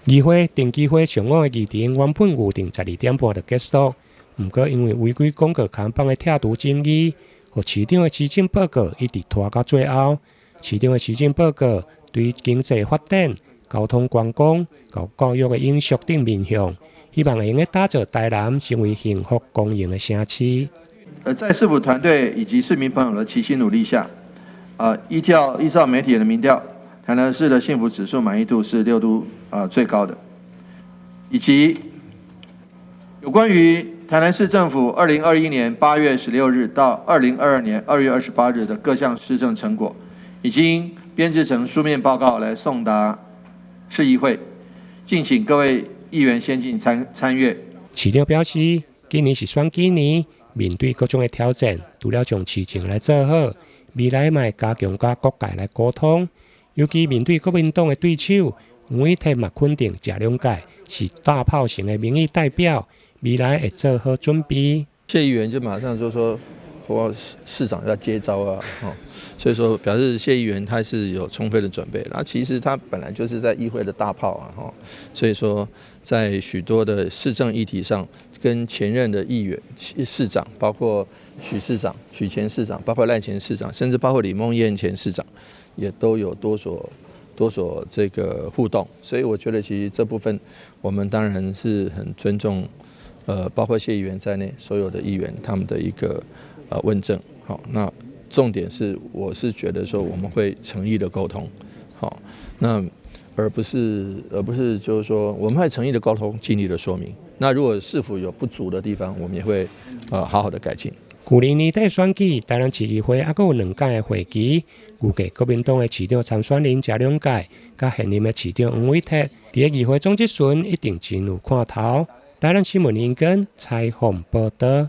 議會定期會上午的議程原本預定12點半就結束，毋過因為違規廣告看板的拆除爭議，予市長的施政報告一直拖到最後。市長的施政報告對經濟發展、交通觀光、佮教育的永續等面向，希望會用得打造台南成為幸福光榮的城市。在市府團隊以及市民朋友的齊心努力下，依照媒體的民調，台南市的幸福指數滿意度是六都最高的，以及有關於台南市政府2021年8月16日到2022年2月28日的各項施政成果，已經編製成書面報告來送達市議會，敬請各位議員先進參閱。市長表示，今年是選舉年，面對各種的挑戰，除了將市政來做好，未來嘛會加強佮各界來溝通，尤其面對國民黨的對手，黃偉哲嘛肯定謝龍介是大炮型的民意代表，未來會做好準備。謝議員就馬上就說，或市長要接招啊，所以說表示謝議員他是有充分的準備。那其實他本來就是在議會的大炮啊，所以說在許多的市政議題上，跟前任的議員、市長，包括許市長、許前市長，包括賴前市長，甚至包括李孟諺前市長，也都有多所這個互動。所以我覺得其實這部分我們當然是很尊重，包括謝議員在內所有的議員他們的一個問政。好，那重點是，我是覺得說我們會誠意的溝通，好，那而不是就是說我們會誠意的溝通，盡力的說明。那如果是否有不足的地方，我們也會好好的改進。去年年底選舉，台南市議會猶閣有兩屆的會期，預計國民黨的市長參選人謝龍介，佮現任的市長黃偉哲，佇個議會總質詢一定真有看頭。台南新聞林根採訪報導。